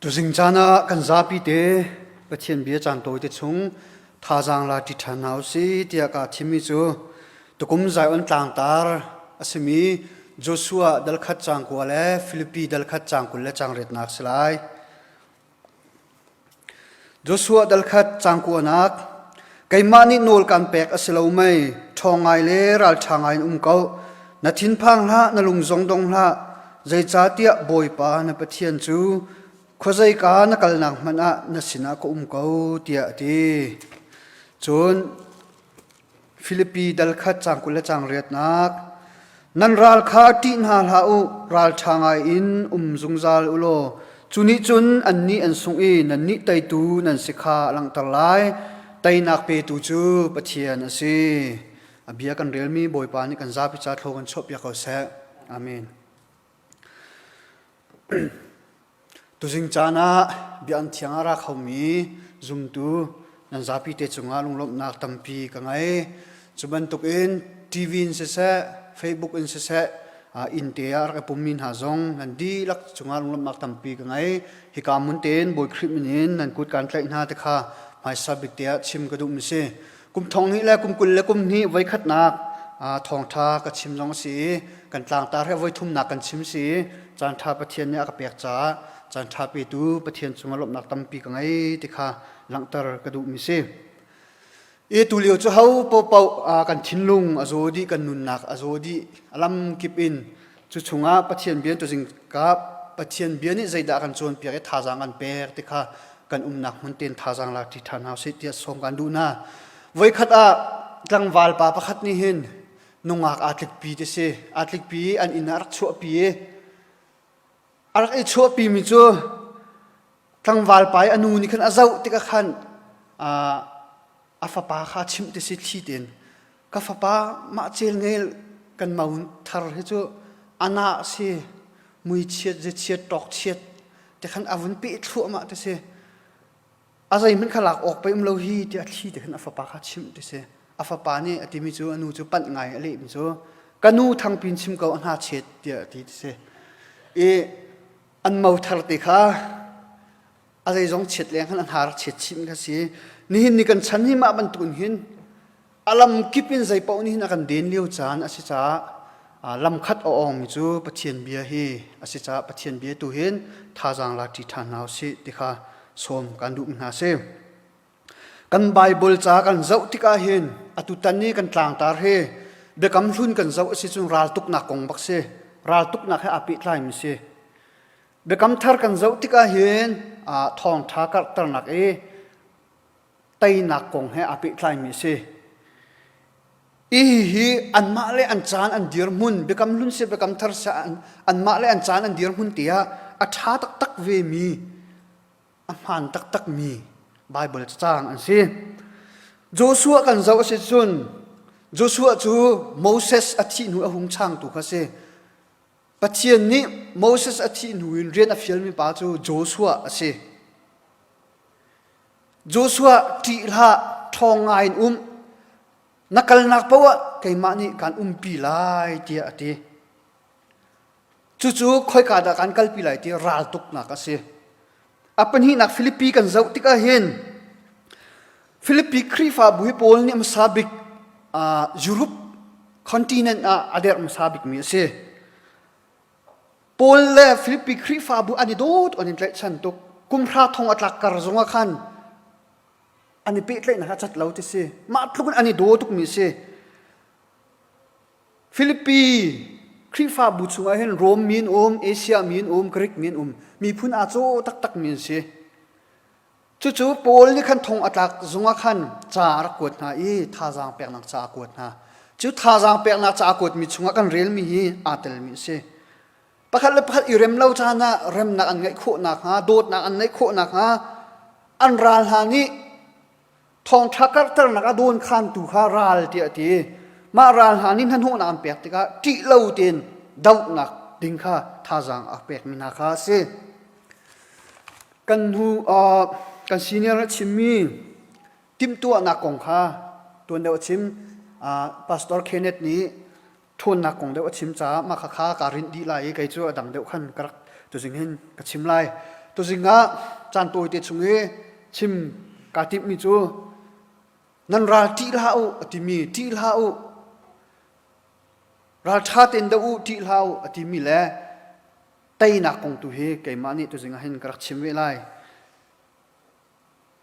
Tuzing caan ah kan zapi te Pathian bia caan tawite chung thazaang la ṭi ṭhan hna usih tiah kaa thimmi cu tukum Zion tlangtar a simi Joshua dalkhat caang kua le Filipi dalkhat caang 20 le caang riatnak si lai. Joshua dal khat caang kuanak Keimah nih nawl kaan pek a si lo mei? Ṭhawng ngai le ralṭha ngai in um ko. Na thinphang hlah, na lung zong dong hlah. Zeicahtiah Bawipa na Pathian cu khuazeika na kalnak hmanh ah na sinah ka um ko, tiah a ti. Cun Filipi dal khat caang 20 le caang riatnak Nan ral kha ṭih hna hlah u, ralṭha ngai in um zungzal u law cu nih cun annih an sungh i nannih teitu nan si kha a langhter lai. Teinak petu cu Pathian a si. A bia kan relmi Bawipa nih kan zapi ca thlaw kan chuahpiak ko seh. Amen. Tuzing caan ah biakinn thiang ah ra khomi zumtu nan zapi te cungah lunglawmhnak tampi ka ngei. Cu bantukin TV in siseh, Facebook in siseh, inn te ah rak i pummi hna zong nan dihlak cungah lunglawmhnak tampi ka ngei. Hika hmun tein Bawi Khrih min in nan kut kaan tlaih hna ti kha hmaisa bik te ah chim ka duhmi si. Kum thong hnih le kum 20 le kum hnih voikhatnak thawngṭha ka chim zong a si i kan tlangtar he voithumnak kan chim si i caanṭha Pathian nih a ka pek caah caanṭha petu Pathian cungah lawmhnak tampi ka ngei ti kha langhter ka duhmi si. I tulio cu ho paohpaoh kan thinlung a zaw dih, kan nunnak a zaw dih, a lam kip in cu chungah Pathian bia tuzing ka Pathian bia nih zeidah kan cawnpiak i thazaang kan pek ti kha kan umnak hmun tein thazaang lak ṭi ṭhan hna usih tiah sawm kan duh hna. Voikhat ah tlangval pa pakhat nih hin nungak aa tlikpi ti si. Aa tlikpi i an inn ah a rak chuahpi i a rak i chuahpi mi cu tlangval pa i a nu nih khan a zoh tikah khan a fapa kha chimh ti si thli tein ka fapa mah cel ngel kan mau thar hi cu ana si mui chiat ze chiat ṭok chiat te khan a vun peh thluahmah ti si a zeihmanh kha lak awk pei um lo hi tiah thli te khan a fapa kha chimh ti si a fapa nih a timi cu a nu cu panh ngai a lehmi cu ka nu thangpin chim ko a hna chet tiah a ti ti si i an mau thar te kha a zeizong chiat leng khan a hnar chiat chim kha si nihin ni kan chan hi mah bantuk in hin a lam kip in zei paoh nih hin a kan den lio caan a si caah lam khat a awngmi cu Pathian bia hi a si caah Pathian bia tu hin thazaang la ṭi ṭhan hna usih ti kha sawm kan duh mi hna si. Kan Baibal ca kan zoh tikah hin atutan i kan tlangtar hi Biakam Hlun kan zoh a si cun raltuknak kong bak si. Raltuknak he aa pehtlaimi si. Biakam Thar kan zoh tikah hin thawngṭha karhternak i teinak kong he aa pehtlaimi a si. Hihi anmah le an caan an dirhmun, Biakam Hlun seh Biakam Thar seh anmah le an caan an dirhmun tiah a ṭha taktak vemi, a hmaan taktakmi Baibal caang an si. Joshua kan zoh a si cun Joshua cu Moses a thih hnu a hung changtu kha a si. Pathian nih Moses a thih hnu in rian a fialmi pa cu Joshua a si. Joshua ṭih hlah, ṭhawng ngai in um. Na kalnak paoh ah keimah nih kaan umpi lai tiah a ti. Cucu khoika dah kaan kalpi lai ti raltuknak a si. A pahnihnak Filipi kan zoh tikah hin Filipi Khrihfabu hi Paul nih hmasa bik uh, Europe continent ah a derh hmasa bikmi a si. Paul le Filipi Khrihfabu an i dawt an in tlaihchan tuk. Kum hra thong a tlak kar zongah khan an i pehtlaihnak a cat lo ti si. Mah tluk in an i daw tukmi a si. Filipi Khrihfabu chungah hin Rom mi an um, Asia mi an um, Greek mi an um. Miphun aa caw taktakmi an si. Cucu Paul nih khan thong a tlak zungah khan ca a rak kuat hna i thazaang peknak ca a kuat hna. Cu thazaang peknak ca a kuatmi chungah kan relmi hi aa telmi a si. Pakhat le pakhat i rem lo caan ah remnak an ngeih khawh nakhnga, dawtnak an ngeih khawh nakhnga an ral hna nih thawngṭha karhternak a dawnkhantu kha ral tiah a ti. Mah ral hna nih hnahnawhnak an pek tikah ṭih lo tein dohnak ding kha thazaang a pekmi hna kha a si. Kan hnu uh, kan senior a chimmi timhtuahnak kong kha tuan deuh a chim. Uh, Pastor Kenneth nih ṭhawnnak kong deuh a chim caah mah khakha kaa rinh dih lai i kei cu a dang deuh khan ka rak tuzing hin ka chim lai. Tuzing ah caan tawite chung i chim kaa timhmi cu nan ral ṭih hlah u a timi ṭih hlah u ralṭha tein doh u ṭih hlah u a timi le teinak kong tu hi keimah nih tuzing ah hin ka rak chim ve lai.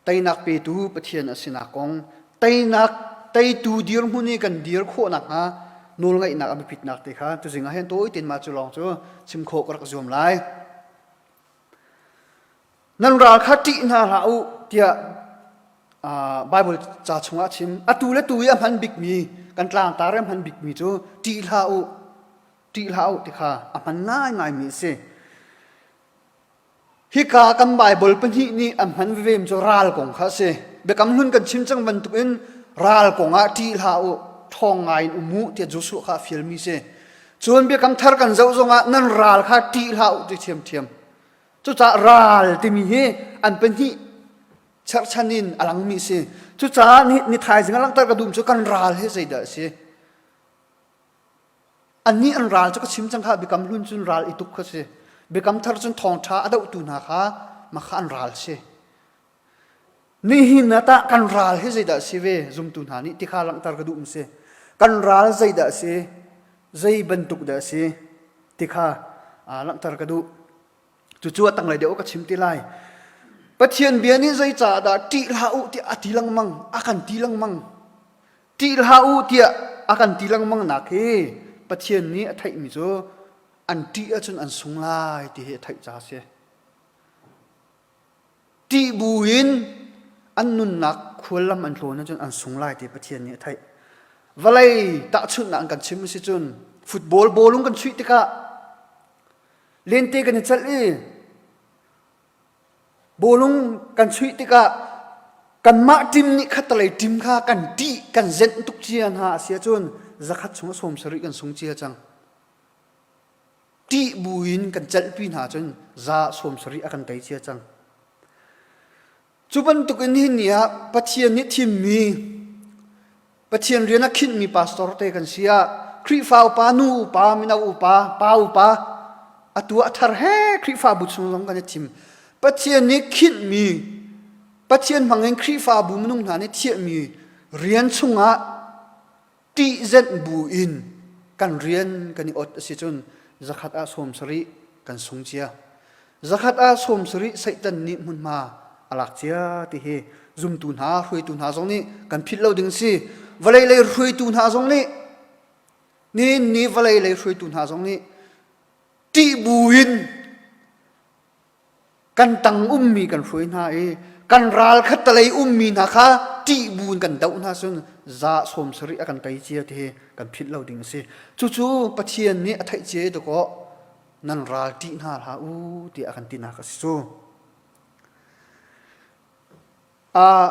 Teinak petu Pathian a sinak kong, teinak teitu dirhmun i kan dir khawh nakhnga nawlngaihnak a biapitnak te kha tuzing ah hin tawi tein mah cu lawng cu chim khawh ka rak zuam lai. Nan ral kha ṭih hna hlah u tiah Bible ca chungah a chim. Atu le tu i a hman bikmi kan tlangtar i a hman bikmi cu ṭih hlah u, ṭih hlah u ti kha a hman ngaingaimi a si. Hika kan Baibal pahnih nih an hman vevem cu ral kong kha a si. Biakam hlun kan chim cang bantukin ral kong ah ṭih hlah u, ṭhawng ngai in um u tiah Joshua kha a fialmi si. Cun biakam thar kan zoh zongah nan ral kha ṭih hlah u ti ṭhiamṭhiam. Cucaah ral timi hi an pahnih cherhchan in a langmi a si. Cucaah ni, ni thaizing a langhter ka duh cu kan ral hi zeidah a si? Annih an ral cu ka chim cang kha biakam hlun cun ral i tuk kha si. Biakam thar cun thawngṭha a dohtu hna kha mah kha an ral si. Nihin ah tah kan ral hi zeidah a si ve zumtu hna nih ti kha langhter ka duh mi si. Kan ral zeidah a si, zei bantuk dah a si ti kha langhter ka duh. Cucu a tanglei deuh ka chim ti lai. Pathian bia nih zeicah dah ṭih hlah u tiah a ti lengmang, a kan ti lengmang. Ṭih hlah u tiah a kan ti lengmang nak hi Pathian nih a theihmi cu an ṭih ahcun an sung lai ti hi a theih caah a si. Ṭih buin an nunnak khuallam an tlawn ahcun an sung lai ti Pathian nih a theih. Vawlei tahchunhnak an kan chim a si cun football bawlung kan chuih tikah lente kan i celh i Bawlung kan chuih tikah kanmah ṭim nih khattelei ṭim kha kan ṭih kan zenh tuk cia hna a si ahcun zakhat chung a 70 kan sung cia cang. Ṭih buin kan celhpi hna cun za 70 a kan tei cia cang. Cu bantukin hi ni ah Pathian nih thimmi Pathian rian a khinhmi pastor te kan si ah Khrihfa upa, nu upa, mino upa, pa upa atu a thar he Khrihfabu chung zong kan i thim. Pathian nih khinhmi Pathian hmangin Khrihfabu minung hna nih thiahmi rian chungah ṭihzenh bu in kan rian kan i ot a si cun zakhat ah 70 kan sung cia. Zakhat ah 70 Satan nih hmunhma a lak cia ti hi zumtu hna hruaitu hna zong nih kan philh lo ding si. Vawlei lei hruaitu hna zong nih nihin ni vawlei lei hruaitu hna zong nih ṭih bu in Kan tang ummi kan hruai hna i kan ral khattalei ummi hna kha ṭih bu in kan doh hna cun za 70 a kan tei cia ti hi kan philh lo ding a si. Cucu Pathian nih a theih cia i dakaw nan ral ṭih hna hlah u tiah a kan tinak a si cu. Uh,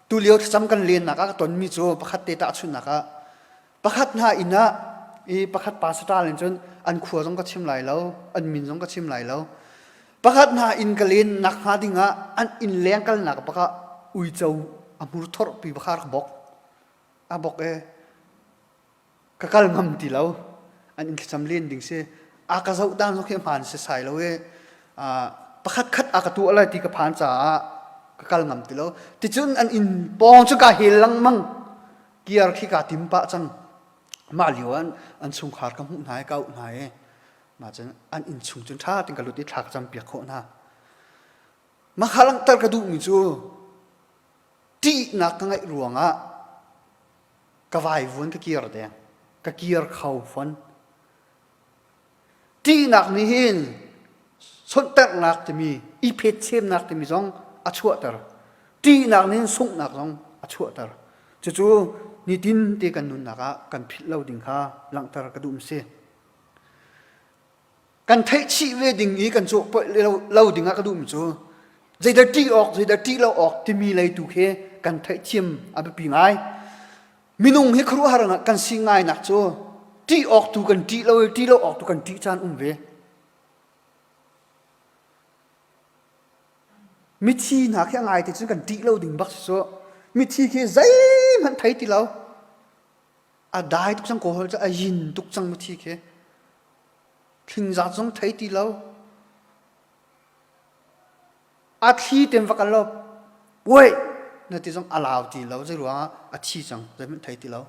tulio thlacam kan lennak ah ka tonmi cu pakhat te tahchunhnak ah pakhat hna inn ah i pakhat pa saṭal in cun an khua zong ka chim lai lo an min zong ka chim lai lo pakhat hna inn ka len nak hnga ding ah an inn leng kalnak bak ah uico a hmur thorhpi bakha rak bok a bok e Ka kal ngam ti lo. An inn thlacam len ding si. A ka zoh dan zong khi hmaan si sai lo i pakhat khat a ka tuah lai ti ka phan caah ka kal ngam ti lo. Ticun an inn pawng cu ka hel lengmang. Kiar khi kaa tim pah cang. Mah lio an an chungkhar ka hmuh hna i ka auh hna i mah cun an inn chung cun ṭha tein ka lut i thla ka campiak khawh hna. Mah kha langhter ka duhmi cu ṭihnak ka ngeih ruangah ka vaivuan ka kir deng ka kir kho fon ṭihnak nih hin sonhterhnak timi i phetchemnak timi zong a chuahter ṭihnak nih hin sunghnak zong a chuahter cucu nitin te kan nunnak ah kan philh lo ding kha langhter ka duh si kan theih chih ve ding i kan cawhpawlh lo ding ah ka duhmi cu zeidah ṭih awk zeidah ṭih lo awk timi lei tu khi kan theihthiam a biapi ngai minung hi khuaruahhar kan si ngainak cu ṭih awk tu kan ṭih lo i ṭih lo awk tu kan ṭih caan um ve mithi hna khi a ngai te cun kan ṭih lo ding bak si cu mithi khi zeihmanh thei ti lo a dai tuk cang kawl cu a yin tuk cang mithi khi Thlingzat zong thei ti lo. A thli ten va kal law puai na ti zong a lau ti lo. Zei ruangah a thi cang zeihmanh thei ti lo.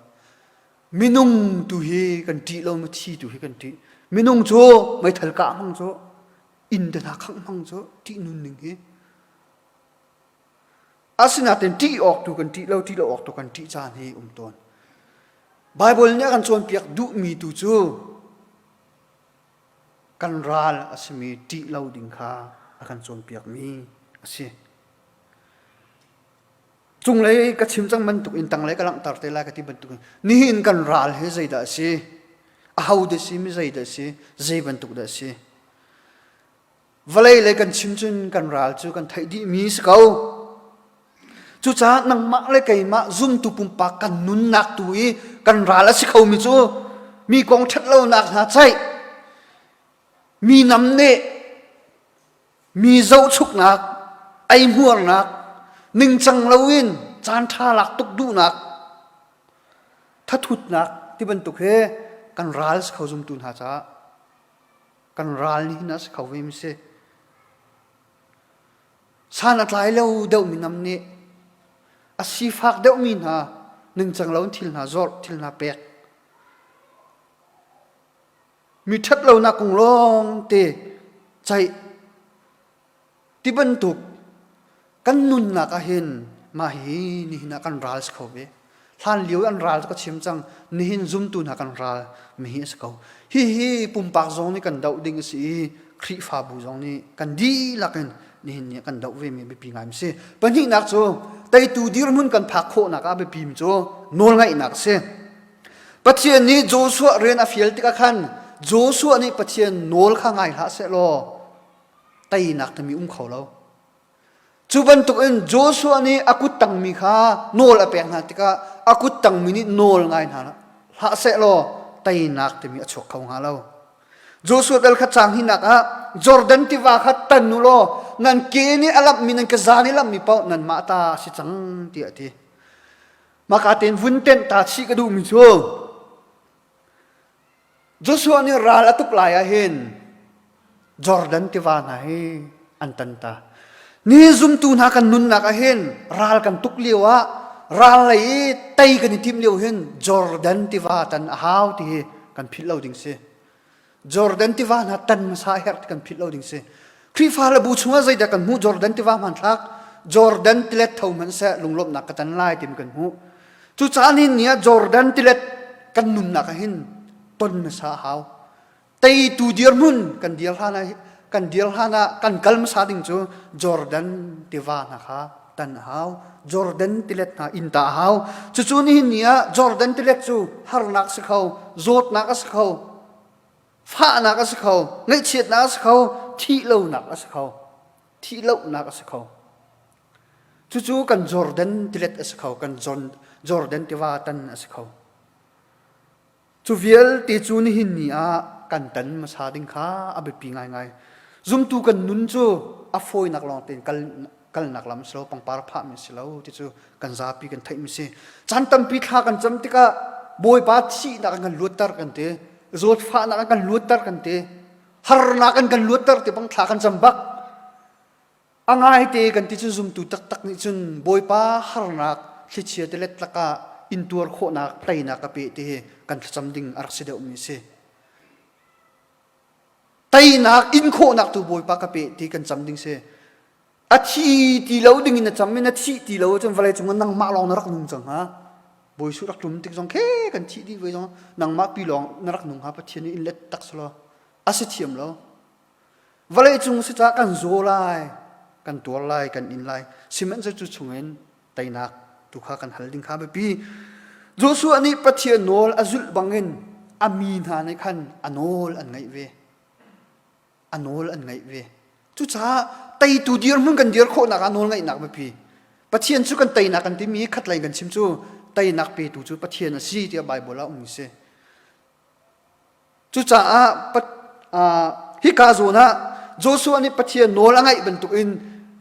Minung tu hi kan ṭih lo, mithi tu hi kan ṭih. Minung cu meithal kah hmang cu inn te hna khangh hmang cu ṭih nun ning hi. Asinain ṭih awk tu kan ṭih lo, ṭih lo awk tu kan ṭih caan hi um tawn. Baibal nih a kan cawnpiak duhmi tu cu kan ral a simi ṭih lo ding kha a kan cawnpiakmi a si. Cunglei ka chim cang bantuk in tanglei ka langhter te lai ka ti bantuk in nihin kan ral hi zeidah a si? Aho dah si? Mi zeidah a si? Zei bantuk dah a si? Vawlei lei kan chim cun kan ral cu kan theih dihmi si ko. Cucaah nangmah le keimah zumtu pumpak kan nunnak tu i kan ral a si khomi cu mi kong ṭhatlonak hna ceih, mi namneh, mi zohchuknak, eihmuarnak, ningcang loin caanṭha lak tuk duhnak, thathutnak ti bantuk hi kan ral si kho zumtu hna caah. Kan ral nih hin a si kho ve mi si. San a tlai lo deuhmi nam nih a sifak deuhmi hna ningcang lo in thil hna zawrh, thil hna pek. Mi ṭhat lonak kong lawng te ceih Ti bantuk kan nunnak ah hin mah hi nihin ah kan ral si kho ve. Hlan lio an ral cu ka chim cang. Nihin zumtu hna kan ral mi hi a si ko. Hihi pumpak zong nih kan doh ding a si i Khrihfabu zong nih kan dihlak in nihin ni kan doh ve mi biapi ngai mi si. Pahnihnak cu teitu dirhmun kan phak khawhnak ah biapi mi cu nawlngaihnak a si. Pathian nih Joshua rian a fial tikah khan Joshua nih Pathian nawl kha ngai hlah seh law teinak timi um kho lo. Cu bantukin Joshua nih a kut tangmi kha nawl a pek hna tikah a kut tangmi nih nawl ngai hna hlah seh law teinak timi a chuak kho hnga lo. Joshua dal kha cang hinak ah Jordan tiva kha tan u law nan ke nih a lamhmi nan ke za nih lamhmi paoh nanmah ta a si cang tiah a ti. Maka tein vun tenh ta chih ka duhmi cu Joshua nih ral a tuk lai ah hin Jordan tiva hna hi an tan ta. Ni zumtu hna kan nunnak ah hin ral kan tuk lio ah ral lei i tei kan i tim lio hin Jordan tiva tan a hau ti hi kan philh lo ding si. Jordan tiva hna tan hmasa a herh ti kan philh lo ding si. Khrihfa le bu chungah zeidah kan hmuh Jordan tiva hmanthlak Jordan tilet tho hmanhseh lunglawmhnak ka tan lai timi kan hmuh. Cucaah nihin ni ah Jordan tilet kan nunnak ah hin ton hmasa a hau. Teitu dirhmun kan dir hlan ah kan dir hlan ah kan kal hmasa ding cu Jordan tiva hna kha tan a hau. Jordan tilet hna inn ta a hau. Cucu nihin ni ah Jordan tilet cu harnak si kho, zawtnak a si kho, Fahnak a si kho, ngaihchiatnak a si kho, thihlonak a si kho. Thihlohnak a si kho. Cucu kan Jordan tilet a si kho, kan Jordan tiva tan a si kho. Cu vialte cu nihin ni ah kan tan hmasa ding kha a biapi ngaingai. Zumtu kan nun cu a fawinak lawng tein kal kalnak lam si lo pangpar phahmi si lo ti cu kan zapi kan theihmi si caan tampi thla kan cam tikah bawipa thihnak an kan luatter kan ti zawtfahnak an kan luatter kan ti harnak an kan luatter ti bang thla kan cam bak a ngaite kan ti cun zumtu taktak nih cun bawipa harnak thlichia tilet lakah intuar khawhnak teinak ka pe ti hi kan thlacam ding a rak si deuhmi si Teinak in khawhnak tu Bawipa ka pe ti kan cam ding si. A thi ti lo ding in na cam i na thih ti lo cun vawlei cung ah nangmah lawng na rak nung cang hnga. Bawi Jesuh rak tlum tik zong khe kan thih dih ve zong nangmah pi lawng na rak nung hnga Pathian nih in let tak selaw a si thiam lo. Vawlei cung si caah kan zaw lai, kan tuar lai, kan in lai. Sihmanhsehlaw cu chungin teinak tu kha kan hal ding kha biapi. Joshua nih Pathian nawl a zulh bangin a mi hna nih khan a nawl an ngaih ve. A nawl an ngaih ve. Cucaah teitu dirhmun kan dir khawhnak ah nawl ngaihnak biapi. Pathian cu kan teinak kan timi khatlei kan chim cu teinak petu cu Pathian a si tiah Baibal ah um si. Cucaah hika zawn ah Joshua nih Pathian nawl a ngaih bantukin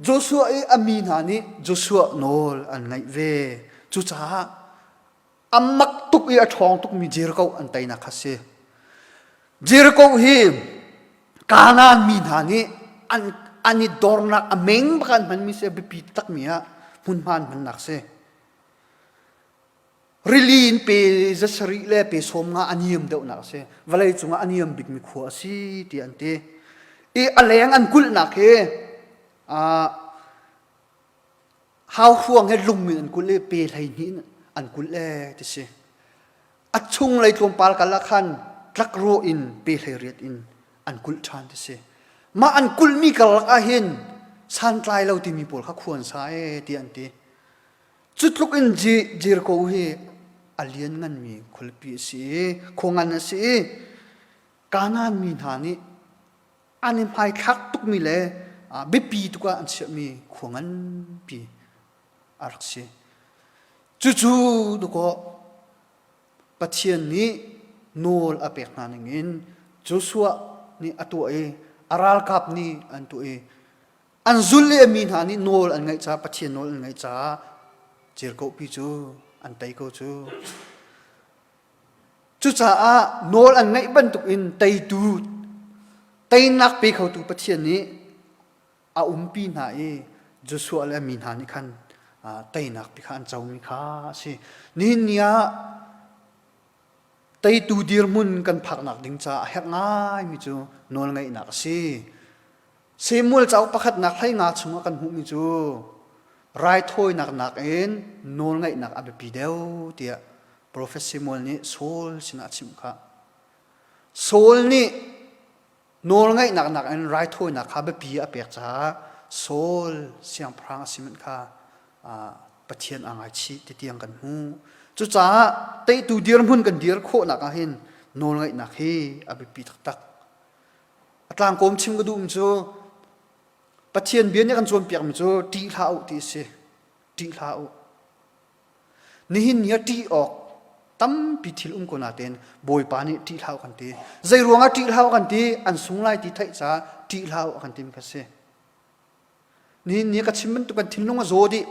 Joshua i a mi hna nih Joshua nawl an ngaih ve. Cucaah a mak tuk i a ṭhawng tukmi Jericho an teinak kha si. Jericho hi Kanaan mi hna nih an. An i dornak a meng bak an hmanmi si biapi takmi ah hmunhma an hmannak si. Rili in pe zasarih le pe sawm nga a niam deuhnak a si. Vawlei cungah a niam bikmi khua a si ti an ti. I a leng an kulhnak hi hauhruang he lung in an kulh i pe 12 in an kulh e ti si. A chunglei tlawmpal kal ah khan tlakrawh in pe 18 in an kulh ṭhan ti si. Mah an kulhmi karlak ah hin santlai lo timi pawl kha khua an sa e ti an ti. Cu tluk in Jericho hi a liannganmi khualipi a si i khua ngan a si i Kanaan mi hna nih an i hmaithlak tukmi le biapi tuk ah an chiahmi khua nganpi a rak si. Cucu dakaw Pathian nih nawl a pek hna ningin Joshua nih a tuah i a ralkap nih an tuah i An zulh i a mi hna nih nawl an ngaih caah Pathian nawl an ngaih caah Jericho-pi cu an tei ko cu. Cucaah nawl an ngaih bantukin teitu teinak pe khotu Pathian nih a umpi hna i Joshua le a mi hna nih khan teinak pi kha an comi kha a si. Nihin ni ah teitu dirhmun kan phaknak ding caah a herh ngaimi cu nawlngaihnak a si. Samuel cauk pakhatnak 15 chungah kan hmuhmi cu raithawinak nakin nawlngaihnak a biapi deuh tiah profet Samuel nih Saul sinah a chimh kha. Saul nih nawlngaihnak nakin raithawinak kha biapi a pek caah Saul siangpahrang a si manh kha Pathian aa ngaichih ti tiang kan hmuh. Cucaah teitu dirhmun kan dir khawhnak ah hin nawlngaihnak hi a biapi taktak. A tlangkawm chim ka duhmi cu Pathian bia nih a kan cawnpiakmi cu ṭih hlah u ti a si. Ṭih hlah u. Nihin ni ah ṭih awk tampi thil um ko natein Bawipa nih ṭih hlah u kan ti. Zei ruangah ṭih hlah u kan ti? An sung lai ti theih caah ṭih hlah u a kan timi kha a si. Nihin ni ka chim bantuk kan thinlung a zaw dih.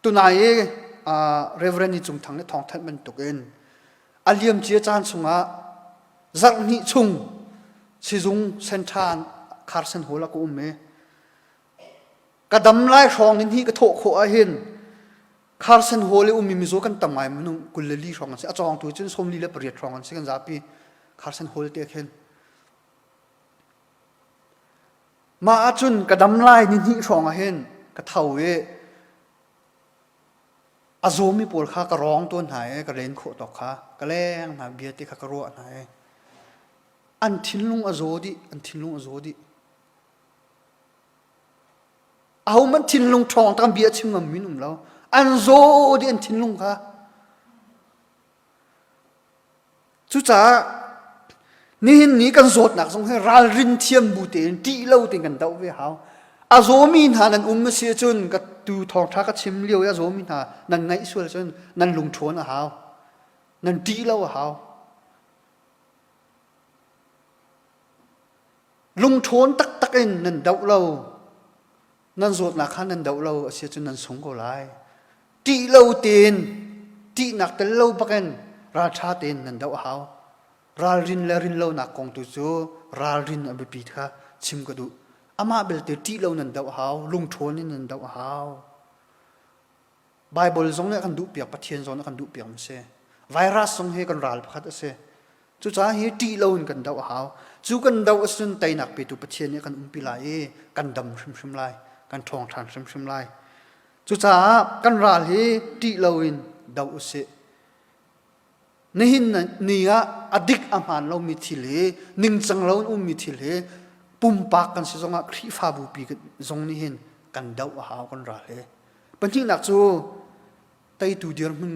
Tunai i Reverend Ni Cung Thang nih thawngthanh bantukin a liamcia caan chungah zarh hnih chung sizung Central Carson Hall ah ka um i ka dam lai hrawng in hi ka thawh khawh ahhin Carson Hall i ummi mizaw kan tam ngai minung 24 hrawng an si a cawngtu cun 48 hrawng an si kan zapi Carson Hall te khin Mah ahcun ka dam lai ni hnih hrawng ah hin ka tho i a zawmi pawl kha ka rawng tawn hna i ka len khawh tawk kha ka leng hna bia te kha ka ruah hna i an thinlung a zaw dih an thinlung a zaw dih ahohmanh thinlung ṭhawng tak bia chim ngam min um lo an zaw dih an thinlung kha Cucaah nihin ni kan zawtnak zong hi ralrin thiam bu tein ṭih lo tein kan doh ve hau. A zawmi hna nan um a si ahcun ka tu thawngṭha ka chim lio i a zawmi hna nan ngaih sual cun nan lungṭhawn a hau. Nan ṭih lo a hau. Lungṭhawn taktak in nan doh lo. Nan zawtnak kha nan doh lo a si ahcun nan sung ko lai. Ṭih lo tein, ṭihnak tel lo bakin ralṭha tein nan doh a hau. Ralrin le rin lonak kong tu cu ralrin a biapi kha chim ka duh. Amah belte ṭih lo nan doh a hau, lungṭhawn in nan doh a hau. Baibal zong nih a kan duhpiak, Pathian zong nih a kan duhpiak a si. Virus zong hi kan ral pakhat a si. Cucaah hi ṭih loin kan doh a hau. Cu kan doh ahcun teinak petu Pathian nih a kan umpi lai i kan dam hrimhrim lai, kan ṭhawng ṭhan hrimhrim lai. Cucaah kan ral hi ṭih loin doh u sih. Nihin ni ah a dik a hmaan lomi thil hi ningcang loin ummi thil hi pumpak kan si zongah Khrihfabu pi zong nih hin kan doh a hau kan ral hi. Pahnihnak cu teitu dirhmun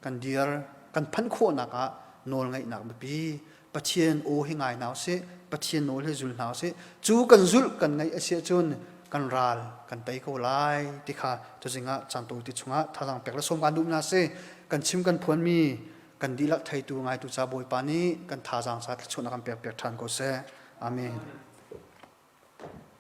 kan dir kan phanh khawhnak ah nawlngaihnak biapi Pathian aw hi ngai hna usih Pathian nawl hi zul hna usih cu kan zulh kan ngaih a si ahcun kan ral kan tei ko lai ti kha tuzing ah caan tawite chungah thazaang pek le sawm kan duh hna si kan chim kan phuanmi kan dihlak theitu ngaitu ca Bawipa nih kan thazaang sa thluachuahnak kan pek piak ṭhan ko seh amen.